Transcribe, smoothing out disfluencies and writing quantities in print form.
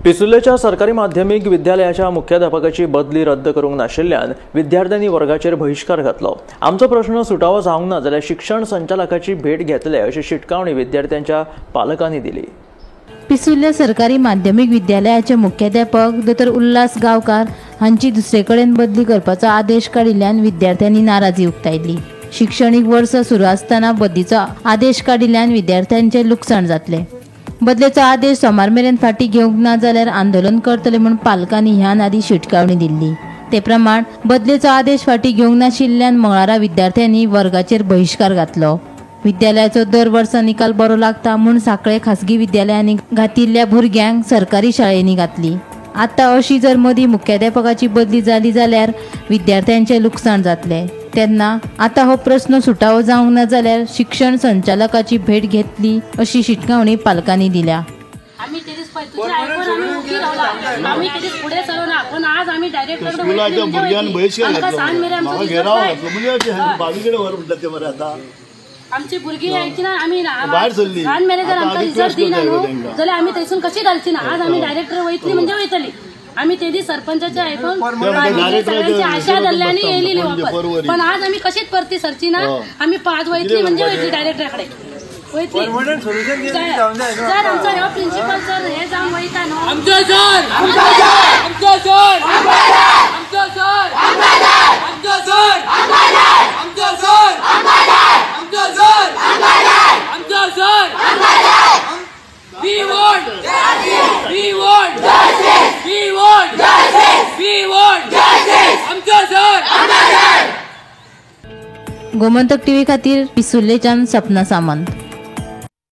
पिसुर्लेच्या सरकारी माध्यमीक विद्यालयाच्या मुख्याध्यापकाची बदली रद्द करूंक नाशिल्ल्यान विद्यार्थ्यांनी वर्गाचेर बहिश्कार घातलो. आमचो प्रश्न सुटावो जावंक ना जाल्यार शिक्षण संचालकाची भेट घेतले अशी शिटकावणी विद्यार्थ्यांच्या पालकांनी दिली. पिसुर्ले सरकारी माध्यमीक विद्यालयाचे मुख्याध्यापक दोतोर उल्हास गांवकार हांची दुसरे कडेन बदली करपाचो आदेश काडिल्ल्यान विद्यार्थ्यांनी नाराजी उक्तायली. शिक्षणीक वर्स सुरू आसतना बदलीचो आदेश काडिल्ल्यान विद्यार्थ्यांचें लुकसाण जातलें. बदलेचो आदेश सोमार मेरेन फाटीं घेवंक ना जाल्यार आंदोलन करतले म्हूण पालकांनी ह्यान आदीं शिटकावणी दिल्ली. ते प्रमाण बदलेचो आदेश फाटीं घेवंक नाशिल्ल्यान मंगळारा विद्यार्थ्यांनी वर्गाचेर बहिश्कार घातलो. विद्यालयाचो दर वर्सा निकाल बरो लागता म्हूण सांखळे खासगी विद्यालयांनी घातिल्ल्या भुरग्यांक सरकारी शाळेंनी घातली. आतां अशी जर मदीं मुख्याध्यापकाची बदली जाली जाल्यार विद्यार्थ्यांचें लुकसाण जातलें. तेन्ना आतां हो प्रश्न सुटावो जावंक ना जाल्यार शिक्षण संचालकाची भेट घेतली अशी शिटकावणी पालकांनी दिल्या. आमी ते दीस पळय तुजें आयकून आमी ओगी रावला, आमी ते दीस फुडें सरोना ना, पण आज आमी डायरेक्ट सांज मेरेन आमची भुरगीं यायची ना, आमी सांज मेरेन जर आमकां रिजल्ट दिना न्हू जाल्यार आमी थंयसून कशी घालची ना. आज आमी डायरेक्टर वयतली म्हणजे वयतली. आमी ते दीस सरपंचाचे आयकून सगळ्यांची आशा धरली आनी येयली वापस, पण आज आमी कशीच परती सरची ना. आमी पांच वयतली म्हणजे वयतली डायरेक्टरा कडेन वयतली. जर आमचो ह्यो प्रिंसिपल सर हे जावन वयता न्हू, आमचो सर आमचो सर आमचो सर आमचो सर आमचो सर आमचो सर आमचो sir. We want justice. We want justice. We want justice. We want justice. आमचो सर. गोमंतक टीव्ही खातीर पिसुर्लेच्यान सपना सामंत.